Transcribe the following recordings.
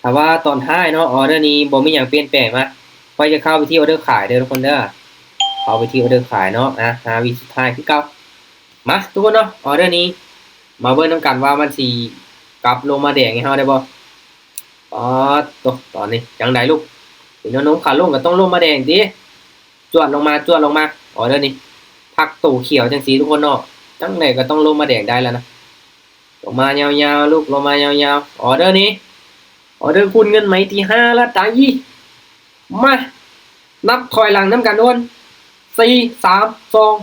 ຖ້າວ່າຕອນທ້າຍເນາະ ອອເດີນີ້ບໍ່ມີຫຍັງປ່ຽນແປງມາ ຂ້ອຍຈະເຂົ້າໄປທີ່ອອເດີຂາຍເດີທຸກຄົນເດີ. ເຂົ້າໄປທີ່ອອເດີຂາຍເນາະ ອາ ຫ້າວິສຸດທ້າຍຄືເກົ່າ. ມາທຸກຄົນເນາະ ອອເດີນີ້ ມາເບິ່ງນຳກັນວ່າມັນຊິກັບລົງມາແດງໃຫ້ເຮົາໄດ້ບໍ່. ປາດໂທ້ ຕອນນີ້ຈັ່ງໃດລູກ ເປັນແນວໂນ້ມຂາລົງກໍຕ້ອງລົງມາແດງຕິ. ຈວດລົງມາ ຈວດລົງມາ ອອເດີນີ້ ພັກໂຕຂຽວຈັ່ງຊີ້ທຸກຄົນເນາະ ຈັ່ງໃດກໍຕ້ອງລົງມາແດງໄດ້ແລ້ວນະ. ລົງມາຍາວໆ ລູກ ລົງມາຍາວໆ ອອເດີນີ້ ອອເດີຄູນເງິນໄມ້ທີຫ້າລະໄດ໋. ມາ ນັບຖອຍຫຼັງນຳກັນທຸກຄົນ ສີ່ ສາມ ສອງ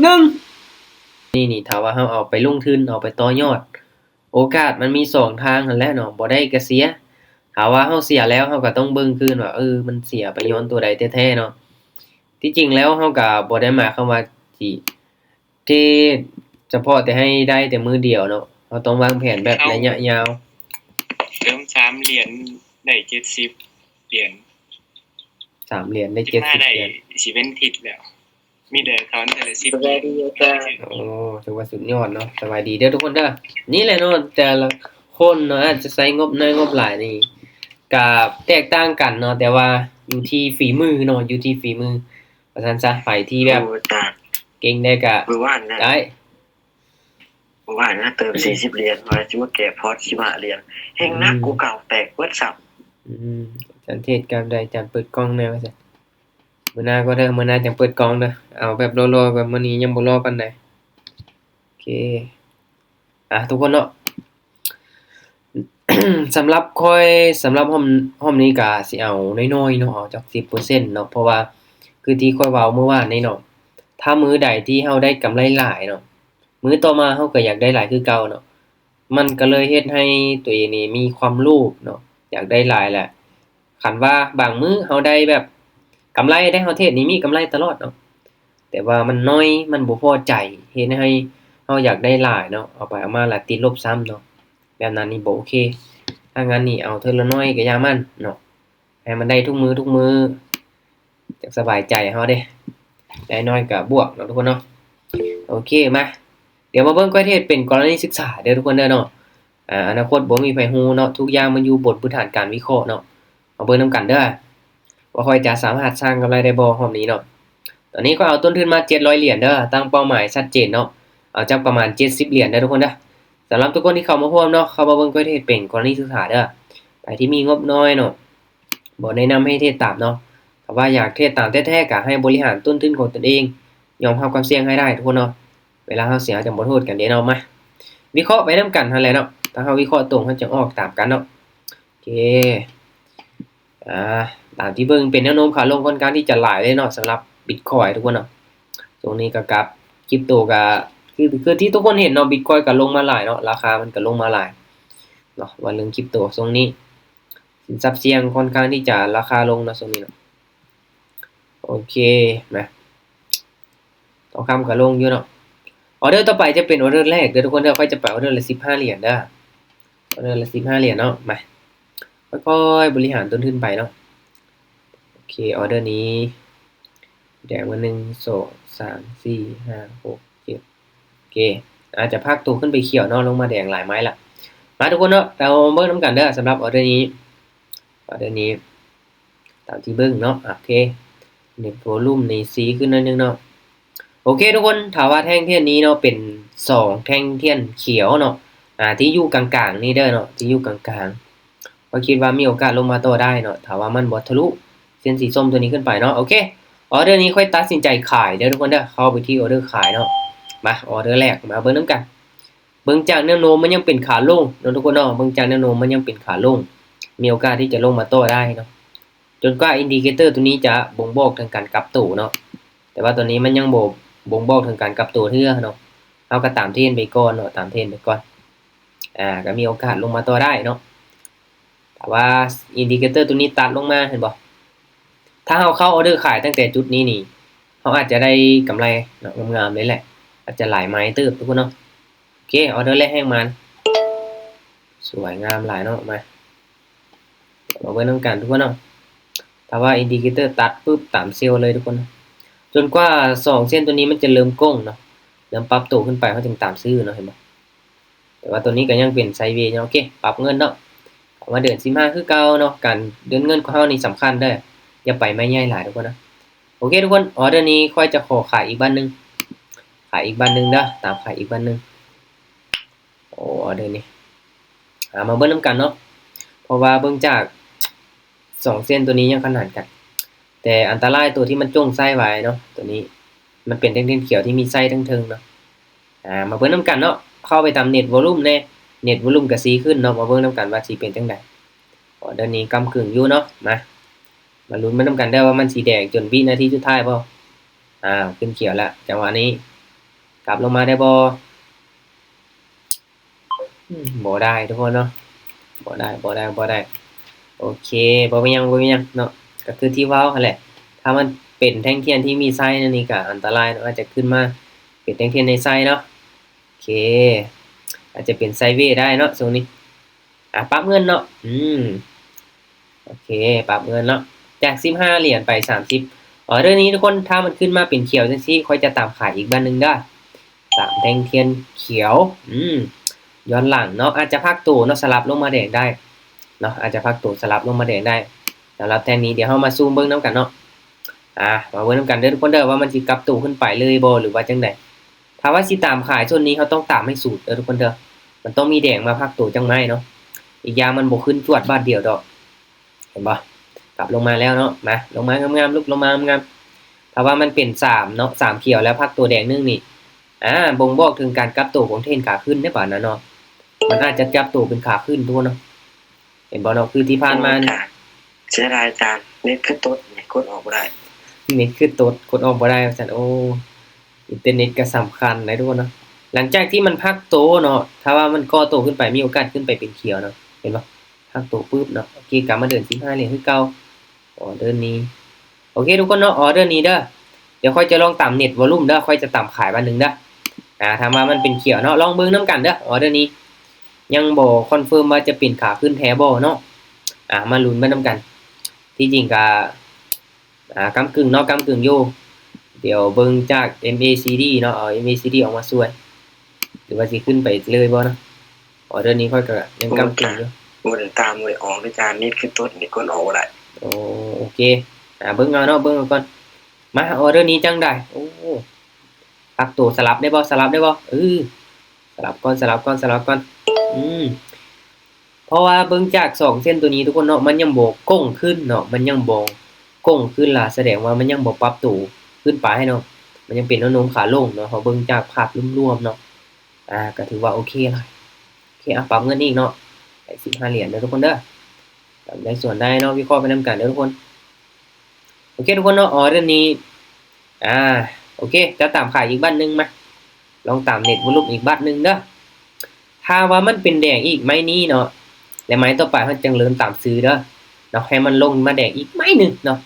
ໜຶ່ງ. ນີ້ນີ້ ຖ້າວ່າເຮົາເອົາໄປລົງທຶນ ເອົາໄປຕໍ່ຍອດ ໂອກາດມັນມີສອງທາງຫັ້ນແຫຼະເນາະ ບໍ່ໄດ້ກໍເສຍ. ຖ້າວ່າເຮົາເສຍແລ້ວ ເຮົາກໍຕ້ອງເບິ່ງຄືນວ່າ ເອີ ມັນເສຍໄປຍ້ອນຕົວໃດແທ້ໆເນາະ. ທີ່ຈິງແລ້ວເຮົາກໍບໍ່ໄດ້ໝາຍຄວາມວ່າຊິ ເທຣດສະເພາະແຕ່ໃຫ້ໄດ້ແຕ່ມື້ດຽວເນາະ ເຮົາຕ້ອງວາງແຜນແບບໄລຍະຍາວ. ເຕີມສາມຫຼຽນໄດ້ເຈັດສິບຫຼຽນ ສາມຫຼຽນໄດ້ເຈັດສິບຫຼຽນ ຊິເປັນທິດແລ້ວ ມີແຕ່ເຂົາເທື່ອລະສິບຫຼຽນ. ໂອ້ ຖືວ່າສຸດຍອດເນາະ. ສະບາຍດີເດີທຸກຄົນເດີ. ນີ້ແຫຼະເນາະ ແຕ່ລະຄົນເນາະ ອາດຈະໃຊ້ງົບໜ້ອຍງົບຫຼາຍນີ້ກະແຕກຕ່າງກັນເນາະ ແຕ່ວ່າຢູ່ທີ່ຝີມືເນາະ ຢູ່ທີ່ຝີມື ວ່າຊັ້ນຊະ. ໃຜທີ່ແບບເກັ່ງໄດ້ກະ ມື້ວານນະ ໄດ້ ມື້ວານນະ ເຕີມສີ່ສິບຫຼຽນ ວ່າຊິມາແກ້ພອດສິບຫ້າຫຼຽນ ແຮ່ງໜັກກວ່າເກົ່າ ແຕກເບິດຊ້ຳ. ອືມ ອາຈານເທດກັບໃດ ອາຈານເປີດກ່ອງແດ່ວ່າຊັ້ນ. ມື້ໜ້າກໍເດີ ມື້ໜ້າຈັ່ງເປີດກ່ອງເດີ ເອົາແບບຫຼໍ່ໆ ແບບມື້ນີ້ຍັງບໍ່ຫຼໍ່ປານໃດ. ໂອເຄ ອ່າ ທຸກຄົນເນາະ ສຳລັບຂ້ອຍ ສຳລັບຮອບ ຮອບນີ້ກະຊິເອົານ້ອຍໆເນາະ ເອົາຈັກສິບເປີເຊັນເນາະ ເພາະວ່າຄືທີ່ຂ້ອຍເວົ້າມື້ວານນີ້ເນາະ ຖ້າມື້ໃດທີ່ເຮົາໄດ້ກຳໄລຫຼາຍເນາະ ມື້ຕໍ່ມາເຮົາກໍຢາກໄດ້ຫຼາຍຄືເກົ່າເນາະ. ມັນກໍເລີຍເຮັດໃຫ້ຕົວເອງນີ້ມີຄວາມໂລບເນາະ ຢາກໄດ້ຫຼາຍແຫຼະ. ຄັນວ່າບາງມື້ເຮົາໄດ້ແບບກຳໄລໄດ້ ເຮົາເທຣດນີ້ມີກຳໄລຕະຫຼອດເນາະ ແຕ່ວ່າມັນໜ້ອຍ ມັນບໍ່ພໍໃຈ ເຮັດໃຫ້ເຮົາຢາກໄດ້ຫຼາຍເນາະ ເອົາໄປເອົາມາລະຕິດລົບຊ້ຳເນາະ ແບບນັ້ນນີ້ບໍ່ໂອເຄ. ຖ້າງານນີ້ເອົາເທື່ອລະໜ້ອຍກໍຢ່າມັນເນາະ ໃຫ້ມັນໄດ້ທຸກມື້ທຸກມື້ ຈັກສະບາຍໃຈເຮົາເດ້ ໄດ້ໜ້ອຍກໍບວກເນາະທຸກຄົນເນາະ. ໂອເຄ ມາ ດຽວມາເບິ່ງຂ້ອຍເທດເປັນກໍລະນີສຶກສາເດີທຸກຄົນເດີເນາະ. ອາ ອະນາຄົດບໍ່ມີໃຜຮູ້ເນາະ ທຸກຢ່າງມັນຢູ່ບົນພື້ນຖານການວິເຄາະເນາະ. ມາເບິ່ງນຳກັນເດີ ວ່າຂ້ອຍຈະສາມາດສ້າງກຳໄລໄດ້ບໍ່ຮອບນີ້ເນາະ. ຕອນນີ້ຂ້ອຍເອົາຕົ້ນທຶນມາເຈັດຮ້ອຍຫຼຽນເດີ ຕັ້ງເປົ້າໝາຍຊັດເຈນເນາະ ເອົາຈັກປະມານເຈັດສິບຫຼຽນເດີທຸກຄົນເດີ. ສຳລັບທຸກຄົນທີ່ເຂົ້າມາຮ່ວມເນາະ ເຂົ້າມາເບິ່ງຂ້ອຍເທດເປັນກໍລະນີສຶກສາເດີ ໃຜທີ່ມີງົບໜ້ອຍເນາະ ບໍ່ແນະນຳໃຫ້ເທດຕາມເນາະ. ຖ້າວ່າຢາກເທດຕາມແທ້ໆ ກໍໃຫ້ບໍລິຫານຕົ້ນທຶນຂອງຕົນເອງ ຍອມຮັບຄວາມສ່ຽງໃຫ້ໄດ້ທຸກຄົນເນາະ. ເວລາເຮົາເສຍ ເຮົາຈັ່ງບໍ່ໂທດກັນເດ້ເນາະ. ມາ ວິເຄາະໄປນຳກັນຫັ້ນແຫຼະເນາະ ຖ້າເຮົາວິເຄາະຕົງ ເຮົາຈຶ່ງອອກຕາມກັນເນາະ. ໂອເຄ ອາ ຕາມທີ່ເບິ່ງເປັນແນວໂນ້ມຂາລົງຂ້ອນຂ້າງທີ່ຈະຫຼາຍເລີຍເນາະ ສຳລັບບິດຄອຍທຸກຄົນເນາະ. ຊ່ວງນີ້ກໍກັບ ຄຣິບໂຕກໍ ຄື ຄືທີ່ທຸກຄົນເຫັນເນາະ ບິດຄອຍກໍລົງມາຫຼາຍເນາະ ລາຄາມັນກໍລົງມາຫຼາຍເນາະ. ວ່າເລື່ອງຄຣິບໂຕຊ່ວງນີ້ ສິນຊັບສ່ຽງຂ້ອນຂ້າງທີ່ຈະລາຄາລົງເນາະ ຊ່ວງນີ້ເນາະ. ໂອເຄ ມາ ທອງຄຳກໍລົງຢູ່ເນາະ. ອອເດີຕໍ່ໄປຈະເປັນອອເດີແລກເດີທຸກຄົນເດີ ຂ້ອຍຈະໄປອອເດີລະສິບຫ້າຫຼຽນເດີ ອອເດີລະສິບຫ້າຫຼຽນເນາະ. ມາ ຄ່ອຍໆບໍລິຫານຕົ້ນທຶນໄປເນາະ. ໂອເຄ ອອເດີນີ້ ແດງມາ ໜຶ່ງ ສອງ ສາມ ສີ່ ຫ້າ ຫົກ ເຈັດ ໂອເຄ ອາດຈະພັກໂຕຂຶ້ນໄປຂຽວເນາະ ລົງມາແດງຫຼາຍໄມ້ລະ. ມາທຸກຄົນເນາະ ເຮົາມາເບິ່ງນຳກັນເດີ ສຳລັບອອເດີນີ້ ອອເດີນີ້ ຕາມທີ່ເບິ່ງເນາະ. ໂອເຄ ເນັດໂວລຸມນີ້ຊີ້ຂຶ້ນໜ້ອຍໜຶ່ງເນາະ. ໂອເຄທຸກຄົນ ຖ້າວ່າແທ່ງທຽນນີ້ເນາະ ເປັນສອງແທ່ງທຽນຂຽວເນາະ ອາ ທີ່ຢູ່ກາງໆນີ້ເດີເນາະ ທີ່ຢູ່ກາງໆ ຂ້ອຍຄິດວ່າມີໂອກາດລົງມາຕໍ່ໄດ້ເນາະ ຖ້າວ່າມັນບໍ່ທະລຸເສັ້ນສີສົ້ມຕົວນີ້ຂຶ້ນໄປເນາະ. ໂອເຄ ອອເດີນີ້ຂ້ອຍຕັດສິນໃຈຂາຍເດີທຸກຄົນເດີ ເຂົ້າໄປທີ່ອອເດີຂາຍເນາະ. ມາ ອອເດີແລກ ມາເບິ່ງນຳກັນ. ເບິ່ງຈາກແນວໂນ້ມມັນຍັງເປັນຂາລົງເນາະທຸກຄົນເນາະ ເບິ່ງຈາກແນວໂນ້ມມັນຍັງເປັນຂາລົງ ມີໂອກາດທີ່ຈະລົງມາຕໍ່ໄດ້ເນາະ ຈົນກວ່າອິນດິເຄເຕີຕົວນີ້ຈະບົ່ງບອກເຖິງການກັບໂຕເນາະ. ແຕ່ວ່າຕອນນີ້ມັນຍັງບໍ່ບົ່ງບອກເຖິງການກັບໂຕເທື່ອເນາະ ເຮົາກໍຕາມເທຣນໄປກ່ອນເນາະ ຕາມເທຣນໄປກ່ອນ ອາ ກໍມີໂອກາດລົງມາຕໍ່ໄດ້ເນາະ. ຖ້າວ່າອິນດິເຄເຕີຕົວນີ້ຕັດລົງມາ ເຫັນບໍ່ ຖ້າເຮົາເຂົ້າອອເດີຂາຍຕັ້ງແຕ່ຈຸດນີ້ນີ້ ເຮົາອາດຈະໄດ້ກຳໄລເນາະ ງາມໆເລີຍແຫຼະ ອາດຈະຫຼາຍໄມ້ເຕີບທຸກຄົນເນາະ. ໂອເຄ ອອເດີແລກແຮງມານ ສວຍງາມຫຼາຍເນາະ. ມາ ມາເບິ່ງນຳກັນທຸກຄົນເນາະ ຖ້າວ່າອິນດິເຄເຕີຕັດປຶບ ຕາມເຊວເລີຍທຸກຄົນ ຈົນກວ່າສອງເສັ້ນຕົວນີ້ມັນຈະເລີ່ມໂກ່ງເນາະ ເລີ່ມປັບໂຕຂຶ້ນໄປ ເຮົາຈຶ່ງຕາມຊື້ເນາະ ເຫັນບໍ່. ແຕ່ວ່າຕົວນີ້ກໍຍັງເປັນໄຊເວເນາະ. ໂອເຄ ປັບເງິນເນາະ ເອົ ເອົາມາເດີນສິບຫ້າຄືເກົ່າເນາະ. ການເດີນເງິນຂອງເຮົານີ້ສຳຄັນເດີ ຢ່າໄປໄມ້ໃຫຍ່ຫຼາຍທຸກຄົນນະ. ໂອເຄທຸກຄົນ ອໍເດີນີ້ຂ້ອຍຈະຂໍຂາຍອີກບາດໜຶ່ງ ຂາຍອີກບາດໜຶ່ງເດີ ຕາມຂາຍອີກບາດໜຶ່ງ. ອໍເດີນີ້ ອາ ມາເບິ່ງນຳກັນເນາະ ເພາະວ່າເບິ່ງຈາກສອງເສັ້ນໂຕນີ້ຍັງຂະໜານກັນ ແຕ່ອັນຕະລາຍໂຕທີ່ມັນຈົ່ງໄຊໄວ້ເນາະ ໂຕນີ້ມັນເປັນແທ່ງຂຽວທີ່ມີໄຊເທິງໆເນາະ. ອາ ມາເບິ່ງນຳກັນເນາະ ເຂົ້າໄປຕາມເນັດວໍລຸມແດ່ ເນັດວໍລຸມກະຊິຂຶ້ນເນາະ. ມາເບິ່ງນຳກັນວ່າຊິເປັນຈັ່ງໃດ. ອໍເດີນີ້ກ້ຳກຶ່ງຢູ່ເນາະ ມາ ມາລຸ້ນໄປນຳກັນເດີວ່າມັນຊິແດງຈົນວິນາທີສຸດທ້າຍບໍ່. ອ້າວ ຂຶ້ນຂຽວແລ້ວ ຈັງຫວະນີ້ກັບລົງມາໄດ້ບໍ່? ອືມ ບໍ່ໄດ້ທຸກຄົນເນາະ ບໍ່ໄດ້ ບໍ່ໄດ້ ບໍ່ໄດ້. ໂອເຄ ບໍ່ເປັນຫຍັງ ບໍ່ເປັນຫຍັງເນາະ ກະຄືທີ່ເວົ້າຫັ້ນແຫຼະ ຖ້າມັນເປັນແທ່ງທຽນທີ່ມີໄຊແນວນີ້ກະອັນຕະລາຍເນາະ ອາດຈະຂຶ້ນມາເປັນແທ່ງທຽນໃນໄຊເນາະ. ໂອເຄ ອາດຈະເປັນໄຊເວໄດ້ເນາະຊ່ວງນີ້. ອາ ປັບເງິນເນາະ ອືມ ໂອເຄ ປັບເງິນເນາະ ຈາກສິບຫ້າຫຼຽນໄປສາມສິບ. ອໍເດີນີ້ທຸກຄົນ ຖ້າມັນຂຶ້ນມາເປັນຂຽວຈັ່ງຊີ້ ຂ້ອຍຈະຕາມຂາຍອີກບາດໜຶ່ງເດີ ຕາມແທ່ງທຽນຂຽວ ອືມ ຍ້ອນຫຼັງເນາະ ອາດຈະພັກໂຕເນາະ ສະຫຼັບລົງມາແດງໄດ້ເນາະ ອາດຈະພັກໂຕສະຫຼັບລົງມາແດງໄດ້. ສຳລັບແທ່ງນີ້ ດຽວເຮົາມາຊູມເບິ່ງນຳກັນເນາະ. ອາ ມາເບິ່ງນຳກັນເດີທຸກຄົນເດີ ວ່າມັນຊິກັບໂຕຂຶ້ນໄປເລີຍບໍ່ ຫຼືວ່າຈັ່ງໃດ. ຖ້າວ່າຊິຕາມຂາຍໂຊນນີ້ ເຮົາຕ້ອງຕາມໃຫ້ສຸດເດີທຸກຄົນເດີ ມັນຕ້ອງມີແດງມາພັກໂຕຈັ່ງໄມ້ເນາະ. ອີກຢ່າງມັນບໍ່ຂຶ້ນຈວດບາດດຽວດອກ ເຫັນບໍ່? ກັບລົງມາແລ້ວເນາະ ມາ ລົງມາງາມໆ ລຸກລົງມາງາມໆ. ຖ້າວ່າມັນເປັນສາມເນາະ ສາມຂຽວແລ້ວພັກໂຕແດງໜຶ່ງນີ້ ອາ ບົ່ງບອກເຖິງການກັບໂຕຂອງເທຣນຂາຂຶ້ນເດ້ບາດນັ້ນເນາະ ມັນອາດຈະກັບໂຕເປັນຂາຂຶ້ນທຸກຄົນເນາະ. ເຫັນບໍ່ເນາະ ຄືທີ່ຜ່ານມານີ້ ໂອ້ ຈານ ເສຍດາຍຈານ ເນັດຄືຕົດ ກົດອອກບໍ່ໄດ້ ເນັດຄືຕົດ ກົດອອກບໍ່ໄດ້ວ່າຊັ້ນ. ໂອ້ ອິນເຕີເນັດກໍສຳຄັນໄດ໋ທຸກຄົນເນາະ. ຫຼັງຈາກທີ່ມັນພັກໂຕເນາະ ຖ້າວ່າມັນກໍ່ໂຕຂຶ້ນໄປ ມີໂອກາດຂຶ້ນໄປເປັນຂຽວເນາະ ເຫັນບໍ່? ພັກໂຕປຶບເນາະ ໂອເຄ ກັບມາເດີນສິບຫ້າຫຼຽນຄືເກົ່າ. ອໍເດີນີ້ ໂອເຄທຸກຄົນເນາະ ອໍເດີນີ້ເດີ ດຽວຂ້ອຍຈະລອງຕາມເນັດວໍລຸມເດີ ຂ້ອຍຈະຕາມຂາຍບາດໜຶ່ງເດີ. ອາ ຖ້າວ່າມັນເປັນຂຽວເນາະ ລອງເບິ່ງນຳກັນເດີ ອໍເດີນີ້ ຍັງບໍ່ຄອນເຟີມວ່າຈະເປັນຂາຂຶ້ນແທ້ບໍ່ເນາະ. ອາ ມາລຸ້ນໄປນຳກັນ ທີ່ຈິງກະ ອາ ກ້ຳກຶ່ງເນາະ ກ້ຳກຶ່ງຢູ່. ດຽວເບິ່ງຈາກ ເອັມ ເອ ຊີ ດີ ເນາະ ເອົາ ເອັມ ເອ ຊີ ດີ ອອກມາຊ່ວຍ ຫຼືວ່າຊິຂຶ້ນໄປເລີຍບໍ່ເນາະ. ອໍເດີນີ້ຂ້ອຍກໍຍັງກ້ຳກຶ່ງຢູ່ ບໍ່ໄດ້ຕາມ ບໍ່ໄດ້ອອກເລີຍ ຈານ ເນັດຄືຕົດ ນີ້ກົດອອກບໍ່ໄດ້. ໂອ້ ໂອເຄ ອາ ເບິ່ງເອົາເນາະ ເບິ່ງເອົາກ່ອນ. ມາ ອໍເດີນີ້ຈັ່ງໃດ? ໂອ້ ພັກໂຕ ສະຫຼັບໄດ້ບໍ່? ສະຫຼັບໄດ້ບໍ່? ເອີ ສະຫຼັບກ່ອນ ສະຫຼັບກ່ອນ ສະຫຼັບກ່ອນ. ອືມ ເພາະວ່າເບິ່ງຈາກສອງເສັ້ນໂຕນີ້ທຸກຄົນເນາະ ມັນຍັງບໍ່ໂກ່ງຂຶ້ນເນາະ ມັນຍັງບໍ່ໂກ່ງຂຶ້ນລະ ສະແດງວ່າມັນຍັງບໍ່ປັບໂຕຂຶ້ນໄປເນາະ ມັນຍັງເປັນແນວໂນ້ມຂາລົງເນາະ. ເຮົາເບິ່ງຈາກພາບລວມໆເນາະ ອາ ກໍຖືວ່າໂອເຄລະ ໂອເຄ ອາ ປັບເງິນອີກເນາະ ໄດ້ສິບຫ້າຫຼຽນເດີທຸກຄົນເດີ. ຕາມໃດສ່ວນໃດເນາະ ວິເຄາະໄປນຳກັນເດີທຸກຄົນ. ໂອເຄທຸກຄົນເນາະ ອໍເດີນີ້ ອາ ໂອເຄ ຈະຕາມຂາຍອີກບາດໜຶ່ງ ມາ ລອງຕາມເນັດວໍລຸມອີກບາດໜຶ່ງເດີ. ຖ້າວ່າມັນເປັນແດງອີກໄມ້ນີ້ເນາະ ແລະໄມ້ຕໍ່ໄປເຮົາຈຶ່ງເລີ່ມຕາມຊື້ເດີເນາະ ໃຫ້ມັນລົງມາແດງອີກໄມ້ໜຶ່ງເນາະ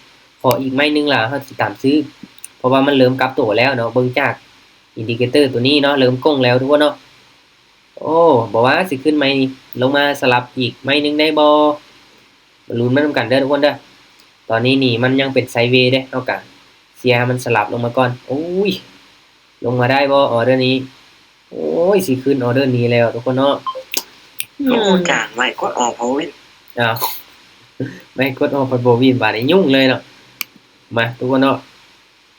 ຂໍອີກໄມ້ໜຶ່ງລະເຮົາຊິຕາມຊື້ ເພາະວ່າມັນເລີ່ມກັບໂຕແລ້ວເນາະ. ເບິ່ງຈາກອິນດິເຄເຕີໂຕນີ້ເນາະ ເລີ່ມໂກ່ງແລ້ວທຸກຄົນເນາະ. ໂອ້ ບໍ່ວ່າຊິຂຶ້ນໄມ້ນີ້ ລົງມາສະຫຼັບອີກໄມ້ໜຶ່ງໄດ້ບໍ່? ມາລຸ້ນໄປນຳກັນເດີທຸກຄົນເດີ. ຕອນນີ້ນີ້ມັນຍັງເປັນໄຊເວເດ້ ເຮົາກະເຊຍໃຫ້ມັນສະຫຼັບລົງມາກ່ອນ. ໂອ້ຍ ລົງມາໄດ້ບໍ່ອໍເດີນີ້? ໂອ້ຍ ຊິຂຶ້ນອໍເດີນີ້ແລ້ວທຸກຄົນເນາະ. ໂອ້ ອືມ ຈານ ໄມ້ກົດອອກບໍ່ວິນ. ອ້າວ ໄມ້ກົດອອກບໍ່ວິນ ບາດນີ້ຫຍຸ້ງເລີຍເນາະ. ມາທຸກຄົນເນາະ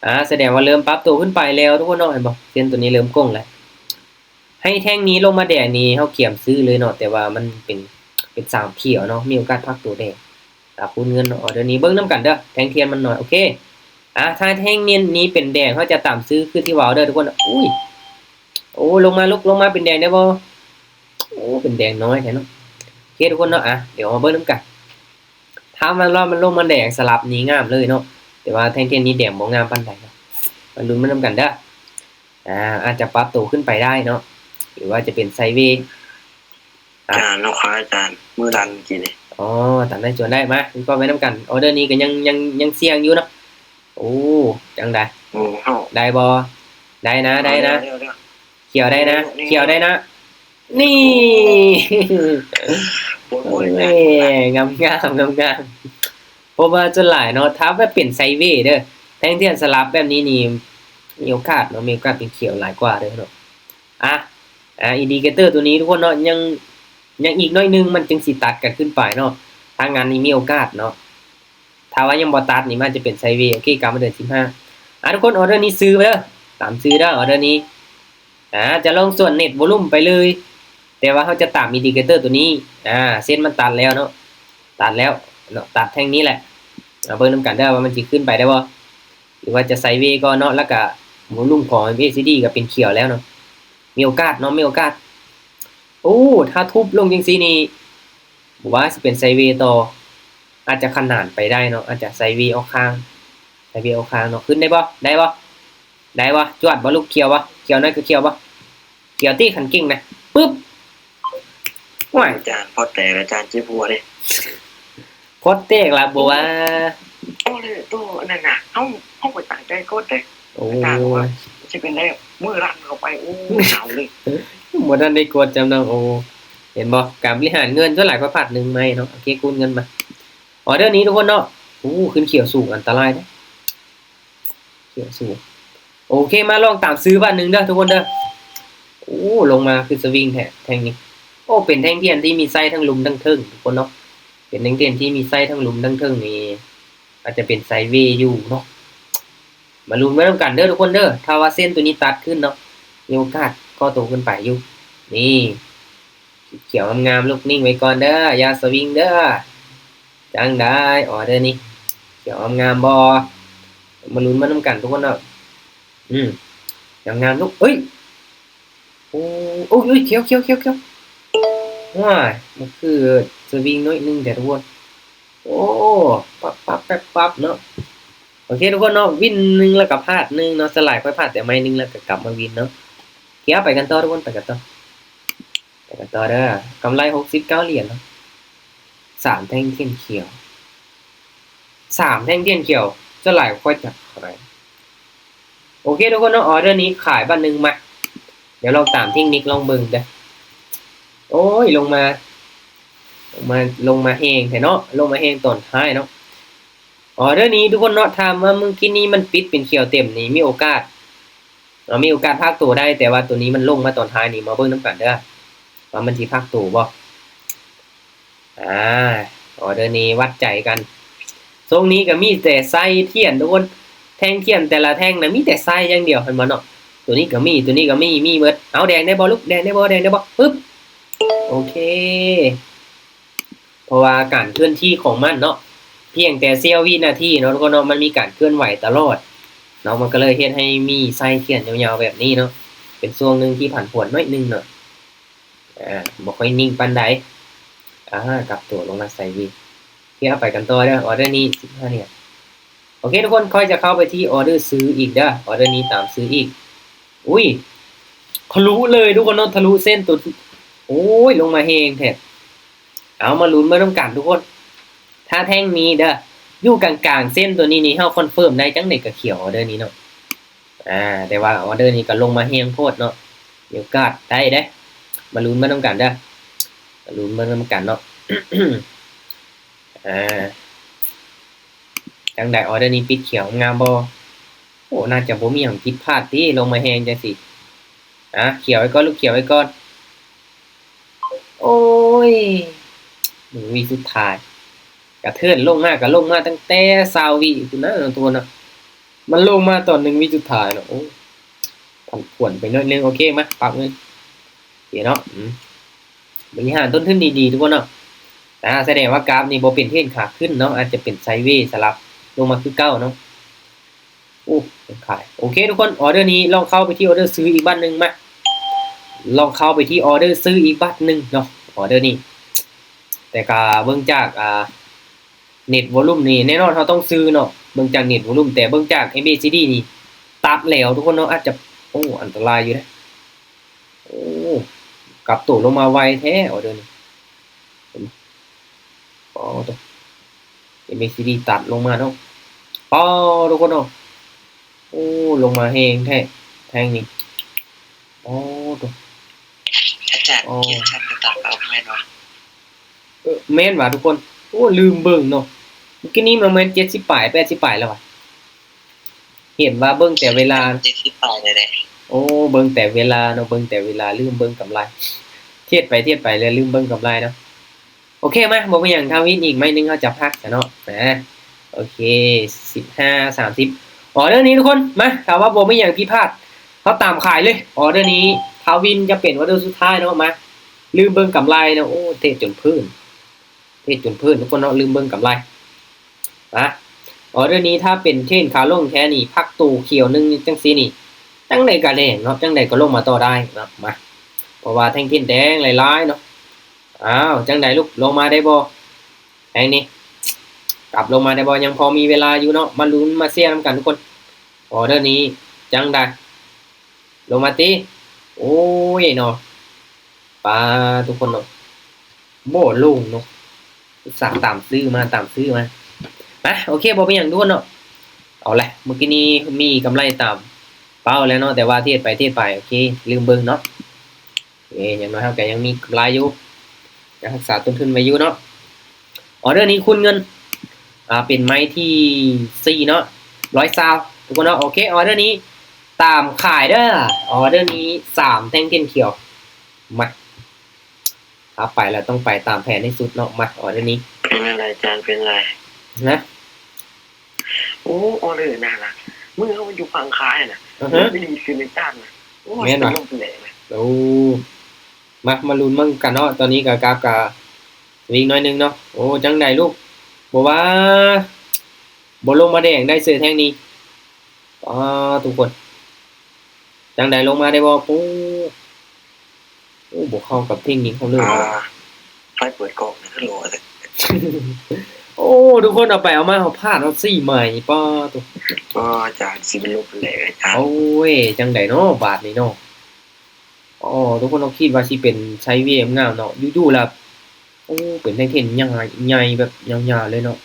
ອາ ສະແດງວ່າເລີ່ມປັບໂຕຂຶ້ນໄປແລ້ວທຸກຄົນເນາະ ເຫັນບໍ່? ເສັ້ນໂຕນີ້ເລີ່ມໂກ່ງແລ້ວ. ໃຫ້ແທ່ງນີ້ລົງມາແດງນີ້ ເຮົາກຽມຊື້ເລີຍເນາະ ແຕ່ວ່າມັນເປັນ ເປັນສາມຂຽວເນາະ ມີໂອກາດພັກໂຕແດງ ຕາຄູນເງິນເນາະ. ອໍເດີນີ້ເບິ່ງນຳກັນເດີ ແທ່ງທຽນມັນໜ້ອຍ. ໂອເຄ ອາ ຖ້າແທ່ງນີ້ ນີ້ເປັນແດງ ເຮົາຈະຕາມຊື້ຄືທີ່ເວົ້າເດີທຸກຄົນ. ອຸ້ຍ ໂອ້ ລົງມາ ລຸກລົງມາ ເປັນແດງໄດ້ບໍ່? ໂອ້ ເປັນແດງນ້ອຍແທ້ເນາະ. ໂອເຄທຸກຄົນເນາະ ອາ ດຽວເຮົາມາເບິ່ງນຳກັນ. ຖ້າມັນລອດ ມັນລົງມາແດງສະຫຼັບນີ້ງາມເລີຍເນາະ ແຕ່ວ່າແທ່ງທຽນນີ້ແດງບໍ່ງາມປານໃດເນາະ. ມາລຸ້ນໄປນຳກັນເດີ. ອາ ອາດຈະປັບໂຕຂຶ້ນໄປໄດ້ເນາະ ຫຼືວ່າຈະເປັນໄຊເວ. ອາ ຈານເນາະ ຂອງອາຈານ ມືສັ່ນກີ້ນີ້. ອໍ ຕາມໄດ້ສ່ວນໄດ້ ມາວິເຄາະໄປນຳກັນ. ອໍເດີນີ້ກໍຍັງ ຍັງ ຍັງສ່ຽງຢູ່ເນາະ. ໂອ້ ຈັ່ງໃດ? ໂອ້ ເຮົາ ໄດ້ບໍ່? ໄດ້ນະ ໄດ້ນະ. ຂຽວໄດ້ນະ ຂຽວໄດ້ນະ. ນີ້ ໂອ້ຍ ງາມໆ ງາມໆ. ເພາະວ່າສ່ວນຫຼາຍເນາະ ຖ້າແບບເປັນໄຊເວເດີ ແທ່ງທຽນສະຫຼັບແບບນີ້ນີ້ ມີໂອກາດເນາະ ມີໂອກາດເປັນຂຽວຫຼາຍກວ່າເດີເນາະ. ອາ ອາ ອິນດິເຄເຕີໂຕນີ້ທຸກຄົນເນາະ ຍັງ ຍັງອີກໜ້ອຍໜຶ່ງມັນຈຶ່ງຊິຕັດກັນຂຶ້ນໄປເນາະ. ຖ້າງານນີ້ມີໂອກາດເນາະ. ຖ້າວ່າຍັງບໍ່ຕັດນີ້ ມັນຈະເປັນໄຊເວ. ໂອເຄ ກັບມາເດີນສິບຫ້າ. ອ່າ ທຸກຄົນ ອໍເດີນີ້ຊື້ໄປເດີ ຕາມຊື້ເດີ ອໍເດີນີ້. ອ່າ ຈະລອງສວນເນັດວອລຸ່ມໄປເລີຍ ແຕ່ວ່າເຮົາຈະຕາມອິນດິເຄເຕີຕົວນີ້. ອ່າ ເສັ້ນມັນຕັດແລ້ວເນາະ ຕັດແລ້ວເນາະ ຕັດແທ່ງນີ້ແຫຼະ. ມາເບິ່ງນຳກັນເດີວ່າມັນຊິຂຶ້ນໄປໄດ້ບໍ່ ຫຼືວ່າຈະໄຊເວກ່ອນເນາະ. ແລ້ວກະວອລຸ່ມຂອງເອັມເອຊີດີກໍເປັນຂຽວແລ້ວເນາະ. ມີໂອກາດເນາະ ມີໂອກາດ. ໂອ້ ຖ້າທຸບລົງຈັ່ງຊີ້ນີ້ ບໍ່ວ່າຊິເປັນໄຊເວຕໍ່ ອາດຈະຂະໜານໄປໄດ້ເນາະ ອາດຈະໄຊເວອອກຂ້າງ ໄຊເວອອກຂ້າງເນາະ. ຂຶ້ນໄດ້ບໍ່ ໄດ້ບໍ່ ໄດ້ບໍ່? ຈວດບໍ່ລູກ ຂຽວບໍ່? ຂຽວໜ້ອຍກໍຂຽວບໍ່? ຂຽວຕິ ຄັນເກັ່ງນະ. ປຶບ ໂອ້ຍ ອາຈານ ພໍແຕກ ອາຈານເຈັບຫົວເດ້. ພໍແຕກລະບໍ່ວ່າ ໂອ້ ໂຕອັນນັ້ນນະ ເຮົາ ເຮົາກໍຕັ້ງໃຈກົດເດ້. ໂອ້ຍ ອາຈານວ່າຊິເປັນໄດ້ ມືລັນເຂົ້າໄປ ໂອ້ ໜາວເລີຍ. ບໍ່ທັນໄດ້ກົດຈຳເນາະ. ໂອ້ ເຫັນບໍ່ ການບໍລິຫານເງິນ ສ່ວນຫຼາຍຂ້ອຍພາດໜຶ່ງໄມ້ເນາະ. ໂອເຄ ຄູນເງິນມາ. ອໍເດີນີ້ທຸກຄົນເນາະ ໂອ້ ຂຶ້ນຂຽວສູງ ອັນຕະລາຍເດ້ ຂຽວສູງ. ໂອເຄ ມາລອງຕາມຊື້ບາດໜຶ່ງເດີທຸກຄົນເດີ. ໂອ້ ລົງມາຄືສະວິງແທ້ແທ່ງນີ້. ໂອ້ ເປັນແທ່ງທຽນທີ່ມີໄສ້ທັງລຸ່ມທັງເທິງທຸກຄົນເນາະ. ເປັນແທ່ງທຽນທີ່ມີໄສ້ທັງລຸ່ມທັງເທິງນີ້ ອາດຈະເປັນໄຊເວຢູ່ເນາະ. ມາລຸ້ນໄປນຳກັນເດີທຸກຄົນເດີ. ຖ້າວ່າເສັ້ນໂຕນີ້ຕັດຂຶ້ນເນາະ ມີໂອກາດກໍ່ໂຕຂຶ້ນໄປຢູ່. ນີ້ ຂຽວງາມໆ ລູກ ນິ່ງໄວ້ກ່ອນເດີ ຢ່າສະວິງເດີ. ຈັ່ງໃດ ອໍເດີນີ້ ຂຽວງາມໆບໍ່? ມາລຸ້ນມານຳກັນທຸກຄົນເນາະ. ອືມ ຂຽວງາມລູກ ເອີຍ ໂອ້ ໂອ້ຍ ຂຽວໆໆໆ ວ້າຍ ມັນຄືສະວິງໜ້ອຍໜຶ່ງແທ້ທຸກຄົນ. ໂອ້ ປັບປັບແປັບປັບເນາະ. ໂອເຄທຸກຄົນເນາະ ວິນໜຶ່ງແລ້ວກໍພາດໜຶ່ງເນາະ. ສ່ວນຫຼາຍຂ້ອຍພາດແຕ່ໄມ້ໜຶ່ງແລ້ວກໍກັບມາວິນເນາະ. ໂອເຄ ໄປກັນຕໍ່ທຸກຄົນ ໄປກັນຕໍ່ ໄປກັນຕໍ່ເດີ. ກຳໄລຫົກສິບເກົ້າຫຼຽນເນາະ ສາມແທ່ງທຽນຂຽວ ສາມແທ່ງທຽນຂຽວ. ສ່ວນຫຼາຍຂ້ອຍຈະຂາຍ. ໂອເຄທຸກຄົນເນາະ ອໍເດີນີ້ຂາຍບາດໜຶ່ງມາ. ດຽວລອງຕາມເທັກນິກລອງເບິ່ງເດີ. ໂອ້ຍ ລົງມາ ລົງມາ ລົງມາແຮງແທ້ເນາະ ລົງມາແຮງຕອນທ້າຍເນາະ. ອໍເດີນີ້ທຸກຄົນເນາະ ຖ້າວ່າມື້ກີ້ນີ້ມັນປິດເປັນຂຽວເຕັມນີ້ ມີໂອກາດ ເນາະ ມີໂອກາດພັກໂຕໄດ້ ແຕ່ວ່າໂຕນີ້ມັນລົງມາຕອນທ້າຍນີ້ ມາເບິ່ງນຳກັນເດີ ວ່າມັນຊິພັກໂຕບໍ່. ອາ ອໍເດີນີ້ວັດໃຈກັນ. ຊົງນີ້ກໍມີແຕ່ໄສ້ທຽນທຸກຄົນ ແທ່ງທຽນແຕ່ລະແທ່ງນະ ມີແຕ່ໄສ້ຢ່າງດຽວ ເຫັນບໍ່ເນາະ. ໂຕນີ້ກໍມີ ໂຕນີ້ກໍມີ ມີເບິດ. ເອົາ ແດງໄດ້ບໍ່ລູກ ແດງໄດ້ບໍ່ ແດງໄດ້ບໍ່? ປຶບ ໂອເຄ. ເພາະວ່າການເຄື່ອນທີ່ຂອງມັນເນາະ ພຽງແຕ່ເສ້ຽວວິນາທີເນາະ ທຸກຄົນເນາະ ມັນມີການເຄື່ອນໄຫວຕະຫຼອດເນາະ ມັນກໍເລີຍເຮັດໃຫ້ມີໄສ້ຂຽນຍາວໆແບບນີ້ເນາະ ເປັນຊ່ວງໜຶ່ງທີ່ຜັນຜວນໜ້ອຍໜຶ່ງເນາະ ອາ ບໍ່ຄ່ອຍນິ່ງປານໃດ. ອາ ກັບຕົວລົງມາໄຊເວ. ໂອເຄ ເອົາໄປກັນຕໍ່ເດີ ອໍເດີນີ້ສິບຫ້າຫຼຽນ. ໂອເຄທຸກຄົນ ຂ້ອຍຈະເຂົ້າໄປທີ່ອໍເດີຊື້ອີກເດີ ອໍເດີນີ້ຕາມຊື້ອີກ. ອຸ້ຍ ທະລຸເລີຍທຸກຄົນເນາະ ທະລຸເສັ້ນຕົວ ໂອ້ຍ ລົງມາແຮງແທ້. ເອົາ ມາລຸ້ນເບິ່ງນຳກັນທຸກຄົນ ຖ້າແທ່ງນີ້ເດີ ຢູ່ກາງໆເສັ້ນຕົວນີ້ນີ້ ເຮົາຄອນເຟີມໄດ້ ຈັ່ງໃດກໍຂຽວອໍເດີນີ້ເນາະ. ອາ ແຕ່ວ່າອໍເດີນີ້ກໍລົງມາແຮງໂພດເນາະ ມີໂອກາດໄດ້ເດ້. ມາລຸ້ນເບິ່ງນຳກັນເດີ ມາລຸ້ນເບິ່ງນຳກັນເນາະ. ອາ ຈັ່ງໃດ ອໍເດີນີ້ປິດຂຽວງາມບໍ່? ໂອ້ ໜ້າຈະບໍ່ມີຫຍັງຜິດພາດຕິ ລົງມາແຮງຈັ່ງຊີ້. ອາ ຂຽວໄວ້ກ່ອນລູກ ຂຽວໄວ້ກ່ອນ. ໂອ້ຍ ໜຶ່ງວິສຸດທ້າຍ ກະເທີນລົງມາ ກະລົງມາຕັ້ງແຕ່ຊາວວິພຸ້ນນະທຸກຄົນນະ. ມັນລົງມາຕອນໜຶ່ງວິສຸດທ້າຍເນາະ. ໂອ້ ຜັນຜວນໄປໜ້ອຍໜຶ່ງ. ໂອເຄ ມາປັບເງິນ ໂອເຄເນາະ. ອືມ ບໍລິຫານຕົ້ນທຶນດີໆ ທຸກຄົນເນາະ. ອາ ສະແດງວ່າກາຟນີ້ບໍ່ເປັນເທຣນຂາຂຶ້ນເນາະ ອາດຈະເປັນໄຊເວສະຫຼັບລົງມາຄືເກົ່າເນາະ. ໂອ້ ຂາຍ. ໂອເຄທຸກຄົນ ອໍເດີນີ້ລອງເຂົ້າໄປທີ່ອໍເດີຊື້ອີກບາດໜຶ່ງມາ. ລອງເຂົ້າໄປທີ່ອໍເດີຊື້ອີກບາດໜຶ່ງເນາະ ອໍເດີນີ້. ແຕ່ກະເບິ່ງຈາກ ອາ ເນັດວອລຸ່ມນີ້ ແນ່ນອນເຮົາຕ້ອງຊື້ເນາະ ເບິ່ງຈາກເນັດວອລຸ່ມ. ແຕ່ເບິ່ງຈາກເອັມເອຊີດີນີ້ ຕັດແລ້ວທຸກຄົນເນາະ ອາດຈະ ໂອ້ ອັນຕະລາຍຢູ່ເດ້. ໂອ້ ກັບໂຕລົງມາໄວແທ້ ອໍເດີນີ້. ອໍ ໂຕ ເອັມເອຊີດີຕັດລົງມາເນາະ. ອໍ ທຸກຄົນເນາະ ໂອ້ ລົງມາແຮງແທ້ແທ່ງນີ້. ອໍ ໂຕ ອາຈານ ອໍ ເຈັດສິບ ກະຕັດອອກແມ່ນຫວາ? ເອີ ແມ່ນຫວາທຸກຄົນ? ໂອ້ ລືມເບິ່ງເນາະ ມື້ກີ້ນີ້ມັນແມ່ນເຈັດສິບປາຍ ແປດສິບປາຍແລ້ວຫວາ? ເຫັນວ່າເບິ່ງແຕ່ເວລາ ເຈັດສິບປາຍແລ້ວເດ້. ໂອ້ ເບິ່ງແຕ່ເວລາເນາະ ເບິ່ງແຕ່ເວລາ ລືມເບິ່ງກຳໄລ. ເທຣດໄປເທຣດໄປແລ້ວລືມເບິ່ງກຳໄລເນາະ. ໂອເຄ ມາ ບໍ່ເປັນຫຍັງ ຖ້າວິນອີກໄມ້ໜຶ່ງເຮົາຈະພັກຊະເນາະ. ອາ ໂອເຄ ສິບຫ້າ ສາມສິບ ອໍເດີນີ້ທຸກຄົນ. ມາ ຖ້າວ່າບໍ່ມີຫຍັງຜິດພາດ ເຮົາຕາມຂາຍເລີຍ. ອໍເດີນີ້ຖ້າວິນຈະເປັນອໍເດີສຸດທ້າຍເນາະ. ມາ ລືມເບິ່ງກຳໄລເນາະ. ໂອ້ ເທຣດຈົນເພີ້ນ ເທຣດຈົນເພີ້ນທຸກຄົນເນາະ ລືມເບິ່ງກຳໄລ. ມາ ອໍເດີນີ້ຖ້າເປັນເທຣນຂາລົງແທ້ນີ້ ພັກໂຕຂຽວໜຶ່ງຈັ່ງຊີ້ນີ້ ຈັ່ງໃດກໍແດງເນາະ ຈັ່ງໃດກໍລົງມາຕໍ່ໄດ້ເນາະ. ມາ ເພາະວ່າແທ່ງເທຣນແດງຫຼາຍໆເນາະ. ອ້າວ ຈັ່ງໃດລູກ ລົງມາໄດ້ບໍ່ ແທ່ງນີ້ ກັບລົງມາໄດ້ບໍ່? ຍັງພໍມີເວລາຢູ່ເນາະ. ມາລຸ້ນມາເຊຍນຳກັນທຸກຄົນ. ອໍເດີນີ້ຈັ່ງໃດ ລົງມາຕິ. ໂອ້ຍເນາະ ປາ ທຸກຄົນເນາະ ບໍ່ລົງເນາະ ອຸດສ່າຕາມຊື້ມາ ຕາມຊື້ມາ. ມາ ໂອເຄ ບໍ່ເປັນຫຍັງທຸກຄົນເນາະ. ເອົາແຫຼະ ມື້ກີ້ນີ້ມີກຳໄລຕາມເປົ້າແລ້ວເນາະ ແຕ່ວ່າເທຣດໄປເທຣດໄປ ໂອເຄ ລືມເບິ່ງເນາະ. ເອີ ຢ່າງນ້ອຍເຮົາກໍຍັງມີກຳໄລຢູ່ ຍັງຮັກສາຕົ້ນທຶນໄວ້ຢູ່ເນາະ. ອໍເດີນີ້ຄູນເງິນ ອ່າ ເປັນໄມ້ທີສີ່ເນາະ ຮ້ອຍຊາວ ທຸກຄົນເນາະ. ໂອເຄ ອໍເດີນີ້ຕາມຂາຍເດີ. ອໍເດີນີ້ສາມແທ່ງເທຣນຂຽວ. ມາ ຖ້າໄປແລ້ວຕ້ອງໄປຕາມແຜນທີ່ສຸດເນາະ. ມາ ອໍເດີນີ້ ເປັນຈັ່ງໃດອາຈານ ເປັນຈັ່ງໃດ? ນະ ໂອ້ ອໍເດີນັ້ນນະ ມື້ເຮົາຢູ່ຝັ່ງຂາຍນະ ອືຮຶ ໄປດີດຂຶ້ນໃນຈານນະ. ໂອ້ ແມ່ນຫວາ? ເປັນລົມແຫຼະນະ. ໂອ້ ມາ ມາລຸ້ນເບິ່ງກັນເນາະ. ຕອນນີ້ກໍກາບກໍສະວິງໜ້ອຍໜຶ່ງເນາະ. ໂອ້ ຈັ່ງໃດລູກ ບໍ່ວ່າ ບໍ່ລົງມາແດງໄດ້ເສີຍແທ່ງນີ້. ປາ ທຸກຄົນ ຈັ່ງໃດ ລົງມາໄດ້ບໍ່? ໂອ້ ໂອ້ ບໍ່ເຂົ້າກັບເທັກນິກເຮົາເລີຍ. ອ່າ ໃຜເປີດກ້ອງຄືຫຼໍ່ແທ້? ໂອ້ ທຸກຄົນ ເອົາໄປເອົາມາເຮົາພາດເອົາສີ່ໄມ້. ປາໂຕ ອາຈານ ຊິເປັນລົມແຫຼະອາຈານ. ໂອ້ຍ ຈັ່ງໃດເນາະບາດນີ້ເນາະ. ອໍ ທຸກຄົນ ເຮົາຄິດວ່າຊິເປັນໄຊເວງາມເນາະ ຢູ່ໆລະ ໂອ້ ເປັນໄທເທັນໃຫຍ່ ໃຫຍ່ແບບຍາວໆເລີຍເນາະ.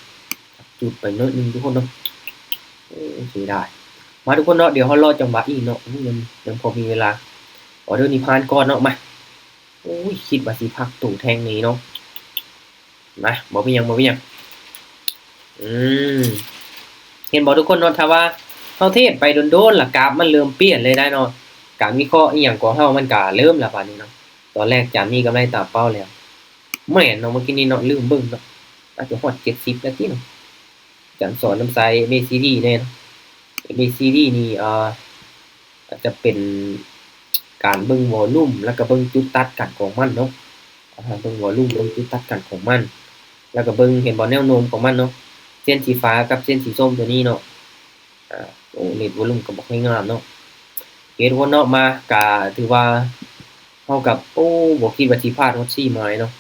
ຈຸດໄປໜ້ອຍໜຶ່ງທຸກຄົນເນາະ. ໂອ້ ເສຍດາຍ. ມາທຸກຄົນເນາະ ດຽວເຮົາລໍຈັງຫວະອີກເນາະ. ໂອ້ ຍັງ ຍັງພໍມີເວລາ. ອໍເດີນີ້ຜ່ານກ່ອນເນາະ. ມາ ໂອ້ຍ ຄິດວ່າຊິພັກໂຕແທ່ງນີ້ເນາະ. ນະ ບໍ່ເປັນຫຍັງ ບໍ່ເປັນຫຍັງ. ອືມ ເຫັນບໍ່ທຸກຄົນເນາະ ຖ້າວ່າເຮົາເທຣດໄປດົນໆ ລະກາບມັນເລີ່ມປ່ຽນເລີຍໄດ໋ເນາະ. ການວິເຄາະອີ່ຫຍັງຂອງເຮົາມັນກະເລີ່ມລະບາດນີ້ເນາະ. ຕອນແລກຈານມີກຳໄລຕາມເປົ້າແລ້ວ. ແມ່ນເນາະ ເມື່ອກີ້ນີ້ເນາະ ລືມເບິ່ງເນາະ ອາດຈະຮອດເຈັດສິບແລ້ວຕິເນາະ. ຈານສອນນຳໃຊ້ ເອັມ ເອ ຊີ ດີ ແນ່ເນາະ. ເອັມ ເອ ຊີ ດີ ນີ້ ອ່າ ອາດຈະເປັນການເບິ່ງວໍລຸ່ມ ແລ້ວກໍເບິ່ງຈຸດຕັດກັນຂອງມັນເນາະ. ອາ ເບິ່ງວໍລຸ່ມ ເບິ່ງຈຸດຕັດກັນຂອງມັນ ແລ້ວກໍເບິ່ງ ເຫັນບໍ່ ແນວໂນ້ມຂອງມັນເນາະ. ເສັ້ນສີຟ້າກັບເສັ້ນສີສົ້ມຕົວນີ້ເນາະ. ອາ ໂອ້ ເນັດວໍລຸ່ມກໍບໍ່ຄ່ອຍງາມເນາະ. ໂອເຄ ທຸກຄົນເນາະ ມາ ກະຖືວ່າເຮົາກັບ ໂອ້ ບໍ່ຄິດວ່າຊິພາດຮອດສີ່ໄມ້ເນາະ.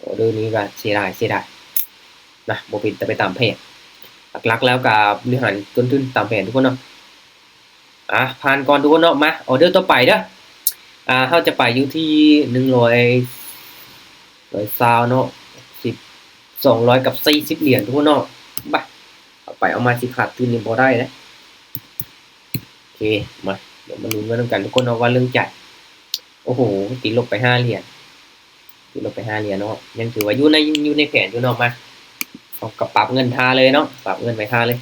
ອໍເດີນີ້ກໍເສຍດາຍ ເສຍດາຍນະ ບໍ່ເປັນຕາໄປຕາມແຜນ. ຫຼັກໆແລ້ວກໍບໍລິຫານຕົ້ນທຶນຕາມແຜນທຸກຄົນເນາະ. ອ່າ ຜ່ານກ່ອນທຸກຄົນເນາະ. ມາ ອໍເດີຕໍ່ໄປເດີ. ອ່າ ເຮົາຈະໄປຢູ່ທີ່ໜຶ່ງຮ້ອຍ ຮ້ອຍຊາວເນາະ ສິບ ສອງຮ້ອຍກັບສີ່ສິບຫຼຽນທຸກຄົນເນາະ. ບາດ ເອົາໄປເອົາມາຊິຂາດທຶນນີ້ບໍ່ໄດ້ເດ້. ໂອເຄ ມາ ດຽວມາລຸ້ນໄປນຳກັນທຸກຄົນເນາະ ວ່າເລື່ອງໃຈ. ໂອ້ໂຫ ຕິດລົບໄປຫ້າຫຼຽນ ຕິດລົບໄປຫ້າຫຼຽນເນາະ. ຍັງຖືວ່າຢູ່ໃນ ຢູ່ໃນແຜນຢູ່ເນາະ. ມາ ເຮົາກໍປັບເງິນທ່າເລີຍເນາະ ປັບເງິນໄປທ່າເລີຍ.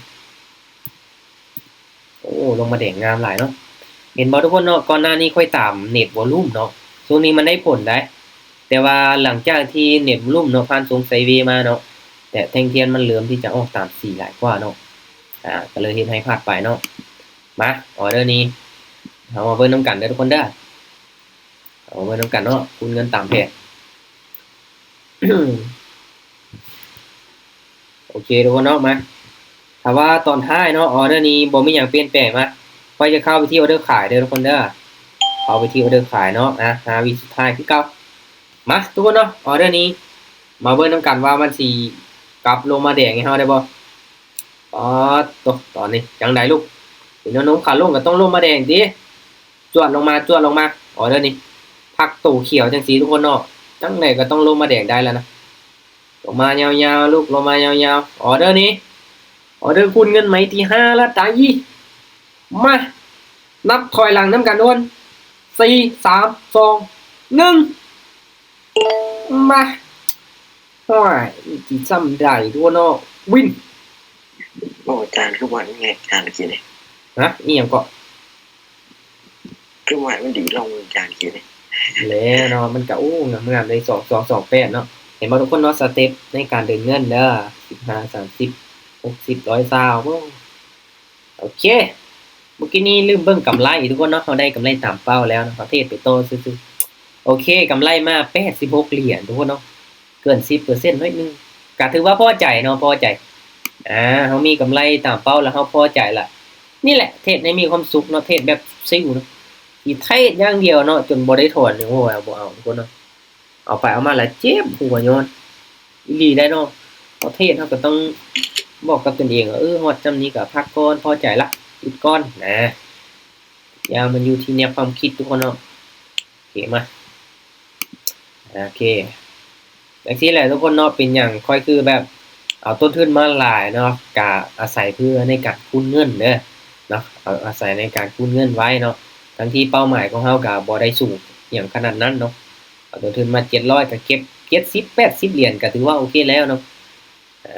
ໂອ້ ລົງມາແດງງາມຫຼາຍເນາະ. ເຫັນບໍ່ທຸກຄົນເນາະ ກ່ອນໜ້ານີ້ຂ້ອຍຕາມເນັດວໍລຸ່ມເນາະ ຊ່ວງນີ້ມັນໄດ້ຜົນໄດ໋. ແຕ່ວ່າຫຼັງຈາກທີ່ເນັດວໍລຸ່ມເນາະ ຜ່ານຊ່ວງໄຊເວມາເນາະ ແຕ່ແທ່ງທຽນມັນເລີ່ມທີ່ຈະອອກຕາມສີຫຼາຍກວ່າເນາະ. ອາ ກໍເລີຍເຮັດໃຫ້ພາດໄປເນາະ. ມາ ອໍເດີນີ້ ເຮົາມາເບິ່ງນຳກັນເດີທຸກຄົນເດີ. ເອົາມາເບິ່ງນຳກັນເນາະ ຄູນເງິນຕາມແຜນ. ໂອເຄທຸກຄົນເນາະ ມາ ຖ້າວ່າຕອນທ້າຍເນາະ ອໍເດີນີ້ບໍ່ມີຫຍັງປ່ຽນແປງ ມາ ຂ້ອຍຈະເຂົ້າໄປທີ່ອໍເດີຂາຍເດີທຸກຄົນເດີ. ເຂົ້າໄປທີ່ອໍເດີຂາຍເນາະ. ອາ ຫ້າວິສຸດທ້າຍຄືເກົ່າ. ມາ ທຸກຄົນເນາະ ອໍເດີນີ້ ມາເບິ່ງນຳກັນວ່າມັນຊິກັບລົງມາແດງໃຫ້ເຮົາໄດ້ບໍ່? ປາດໂຕ ຕອນນີ້ຈັ່ງໃດລູກ ເປັນແນວໂນ້ມຂາລົງກໍຕ້ອງລົງມາແດງຕິ. ຈວດລົງມາ ຈວດລົງມາ ອໍເດີນີ້ ພັກໂຕຂຽວຈັ່ງຊີ້ທຸກຄົນເນາະ ຈັ່ງໃດກໍຕ້ອງລົງມາແດງໄດ້ແລ້ວນະ. ລົງມາຍາວໆລູກ ລົງມາຍາວໆ. ອໍເດີນີ້ ອໍເດີຄູນເງິນໄມ້ທີຫ້າລະໄດ໋. ມາ ນັບຖອຍຫຼັງນຳກັນທຸກຄົນ ສີ່ ສາມ ສອງ ໜຶ່ງ. ມາ ໂອ້ຍ ຊິຊ່ຳໃດທຸກຄົນເນາະ. ວິນ. ໂອ້ ອາຈານ ຄືວ່າແງກ ອາຈານ ເມື່ອກີ້ນີ້. ຮະ? ອີ່ຫຍັງເກາະ? ຄືວ່າມັນດີດລົງ ອາຈານ ເມື່ອກີ້ນີ້. ແລ້ວເນາະ ມັນກະ ໂອ້ ງາມໆເລີຍ ສອງສອງສອງແປດເນາະ. ເຫັນບໍ່ທຸກຄົນເນາະ ສະເຕັບໃນການເດີນເງິນເດີ ສິບຫ້າ ສາມສິບ ຫົກສິບ ຮ້ອຍຊາວ ໂອ້ ໂອເຄ ເມື່ອກີ້ນີ້ລືມເບິ່ງກຳໄລທຸກຄົນເນາະ ເຮົາໄດ້ກຳໄລຕາມເປົ້າແລ້ວເນາະ ເຮົາເທຣດໄປຕໍ່ຊື່ໆ. ໂອເຄ ກຳໄລມາແປດສິບຫົກຫຼຽນທຸກຄົນເນາະ ເກີນສິບເປີເຊັນໜ້ອຍໜຶ່ງ ກະຖືວ່າພໍໃຈເນາະ ພໍໃຈ ອາ ເຮົາມີກຳໄລຕາມເປົ້າແລ້ວ ເຮົາພໍໃຈລະ. ນີ້ແຫຼະ ເທຣດໃຫ້ມີຄວາມສຸກເນາະ ເທຣດແບບຊິວເນາະ ຊິເທຣດຢ່າງດຽວເນາະ ຈົນບໍ່ໄດ້ຖອນ ໂອ້ຍ ບໍ່ເອົາທຸກຄົນເນາະ ເອົາໄປເອົາມາລະເຈັບຫົວຍ້ອນ ອີ່ຫຼີໄດ໋ເນາະ. ເຮົາເທຣດເຮົາກໍຕ້ອງບອກກັບຕົນເອງວ່າ ເອີ ຮອດຊ່ຳນີ້ກໍພັກກ່ອນ ພໍໃຈລະ ຢຸດກ່ອນນະ. ຢ່າງມັນຢູ່ທີ່ແນວຄວາມຄິດທຸກຄົນເນາະ. ໂອເຄ ມາ ໂອເຄ ຈັ່ງຊີ້ແຫຼະທຸກຄົນເນາະ. ເປັນຫຍັງຂ້ອຍຄືແບບເອົາຕົ້ນທຶນມາຫຼາຍເນາະ ກະອາໄສເພື່ອໃນການຄູນເງິນເດີເນາະ ເອົາ ອາໄສໃນການຄູນເງິນໄວ້ເນາະ ທັງທີ່ເປົ້າໝາຍຂອງເຮົາກະບໍ່ໄດ້ສູງຫຍັງຂະໜາດນັ້ນເນາະ. ເອົາຕົ້ນທຶນມາເຈັດຮ້ອຍ ກະເກັບເຈັດສິບ ແປດສິບຫຼຽນ ກະຖືວ່າໂອເຄແລ້ວເນາະ.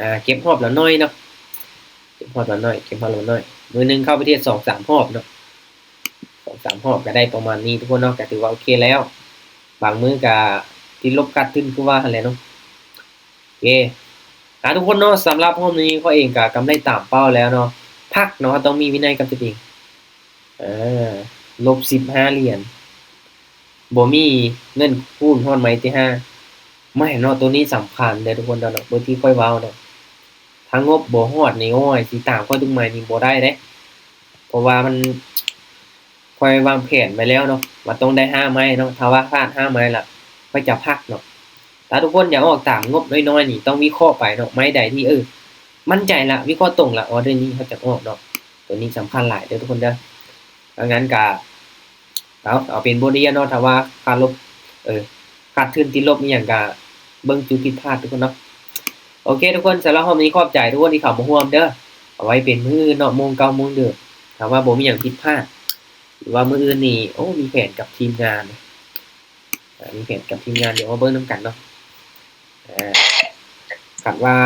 ອາ ເກັບຮອບລະໜ້ອຍເນາະ ເກັບຮອບລະໜ້ອຍ ເກັບຮອບລະໜ້ອຍ ມື້ໜຶ່ງເຂົ້າໄປເທດສອງສາມຮອບເນາະ ສອງສາມຮອບກະໄດ້ປະມານນີ້ທຸກຄົນເນາະ ກະຖືວ່າໂອເຄແລ້ວ. ບາງມື້ກະຕິດລົບຂາດທຶນຄືວ່າຫັ້ນແຫຼະເນາະ. ໂອເຄ ອາ ທຸກຄົນເນາະ ສຳລັບຮອບນີ້ຂ້ອຍເອງກະກຳໄລຕາມເປົ້າແລ້ວເນາະ. ພັກເນາະ ເຮົາຕ້ອງມີວິໄນກັບຕົນເອງ ເອີ ລົບສິບຫ້າຫຼຽນ ບໍ່ມີເງິນຄູນຮອດໄມ້ທີຫ້າ ແມ່ນເນາະ. ໂຕນີ້ສຳຄັນເດີທຸກຄົນເນາະ ເບິ່ງທີ່ຂ້ອຍເວົ້າເນາະ ຖ້າງົບບໍ່ຮອດນີ້ ໂອ້ຍ ຊິຕາມຂ້ອຍທຸກໄມ້ນີ້ບໍ່ໄດ້ເດ້ ເພາະວ່າມັນ ຂ້ອຍວາງແຜນໄວ້ແລ້ວເນາະ ວ່າຕ້ອງໄດ້ຫ້າໄມ້ເນາະ ຖ້າວ່າພາດຫ້າໄມ້ລະ ຂ້ອຍຈະພັກເນາະ. ຖ້າທຸກຄົນຢາກອອກຕາມງົບນ້ອຍໆນີ້ ຕ້ອງວິເຄາະໄປເນາະ ໄມ້ໃດທີ່ ເອີ ໝັ້ນໃຈລະ ວິເຄາະຕົງລະ ອໍເດີນີ້ເຮົາຈະອອກເນາະ. ໂຕນີ້ສຳຄັນຫຼາຍເດີທຸກຄົນເດີ. ດັ່ງນັ້ນກະ ເອົາ ເອົາເປັນບົດຮຽນເນາະ ຖ້າວ່າຂາດລົບ ເອີ ຂາດທຶນຕິດລົບອີ່ຫຍັງກະເບິ່ງຈຸດຜິດພາດທຸກຄົນເນາະ. ໂອເຄທຸກຄົນ ສຳລັບຮອບນີ້ຂອບໃຈທຸກຄົນທີ່ເຂົ້າມາຮ່ວມເດີ. ເອົາໄວ້ເປັນມື້ອື່ນເນາະ ໂມງເກົ່າໂມງເດີມ ຖ້າວ່າບໍ່ມີຫຍັງຜິດພາດ ຫຼືວ່າມື້ອື່ນນີ້ ໂອ້ ມີແຜນກັບທີມງານ ອາ ມີແຜນກັບທີມງານ ດຽວມາເບິ່ງນຳກັນເນາະ. ອາ ຄັນວ່າ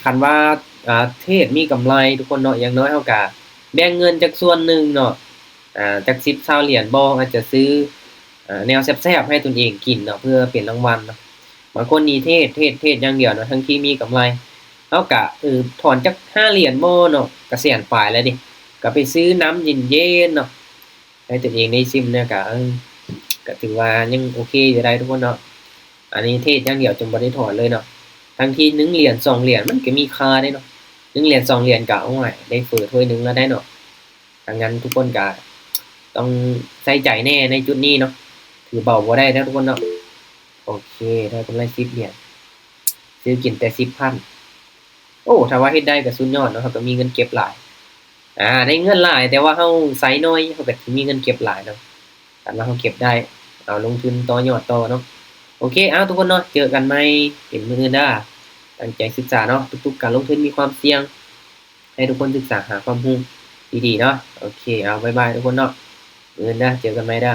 ຄັນວ່າ ອາ ເທດມີກຳໄລທຸກຄົນເນາະ ຢ່າງໜ້ອຍເຮົາກະແບ່ງເງິນຈັກສ່ວນໜຶ່ງເນາະ ອາ ຈັກສິບ ຊາວຫຼຽນບໍ່ ອາດຈະຊື້ ອາ ແນວແຊບໆໃຫ້ຕົນເອງກິນເນາະ ເພື່ອເປັນລາງວັນເນາະ. ບາງຄົນນີ້ເທດ ເທດ ເທດຢ່າງດຽວເນາະ ທັງທີ່ມີກຳໄລ ເຮົາກະ ເອີ ຖອນຈັກຫ້າຫຼຽນບໍ່ເນາະ ກະແສນປາຍແລ້ວເດ ກະໄປຊື້ນ້ຳເຢັນໆເນາະ ໃຫ້ຕົນເອງໄດ້ຊິມແລ້ວກະ ເອີ ກະຖືວ່າຍັງໂອເຄຢູ່ໄດ໋ທຸກຄົນເນາະ. ອັນນີ້ເທດຢ່າງດຽວຈົນບໍ່ໄດ້ຖອນເລີຍເນາະ ທັງທີ່ໜຶ່ງຫຼຽນສອງຫຼຽນມັນກະມີຄ່າເດ້ເນາະ ໜຶ່ງຫຼຽນສອງຫຼຽນກະ ໂອ້ຍ ໄດ້ເຝີຖ້ວຍໜຶ່ງແລ້ວໄດ໋ເນາະ. ດັ່ງນັ້ນທຸກຄົນກະຕ້ອງໃສ່ໃຈແດ່ໃນຈຸດນີ້ເນາະ ຖືເບົາບໍ່ໄດ້ເດີທຸກຄົນເນາະ. ໂອເຄ ໄດ້ກຳໄລສິບຫຼຽນ ຊື້ກິນແຕ່ສິບພັນ. ໂອ້ ຖ້າວ່າເຮັດໄດ້ກະສຸດຍອດເນາະ ເຮົາກະມີເງິນເກັບຫຼາຍ ອາ ໄດ້ເງິນຫຼາຍ ແຕ່ວ່າເຮົາໃຊ້ໜ້ອຍ ເຮົາກະຊິມີເງິນເກັບຫຼາຍເນາະ ຄັນວ່າເຮົາເກັບໄດ້ ເອົາລົງທຶນຕໍ່ຍອດຕໍ່ເນາະ. ໂອເຄ ເອົາ ທຸກຄົນເນາະ ເຈີກັນໃໝ່ເປັນມື້ອື່ນເດີ. ຕັ້ງໃຈສຶກສາເນາະ ທຸກໆການລົງທຶນມີຄວາມສ່ຽງ ໃຫ້ທຸກຄົນສຶກສາຫາຄວາມຮູ້ດີໆເນາະ. ໂອເຄ ເອົາ ບາຍບາຍທຸກຄົນເນາະ ມື້ອື່ນເດີ ເຈີກັນໃໝ່ເດີ.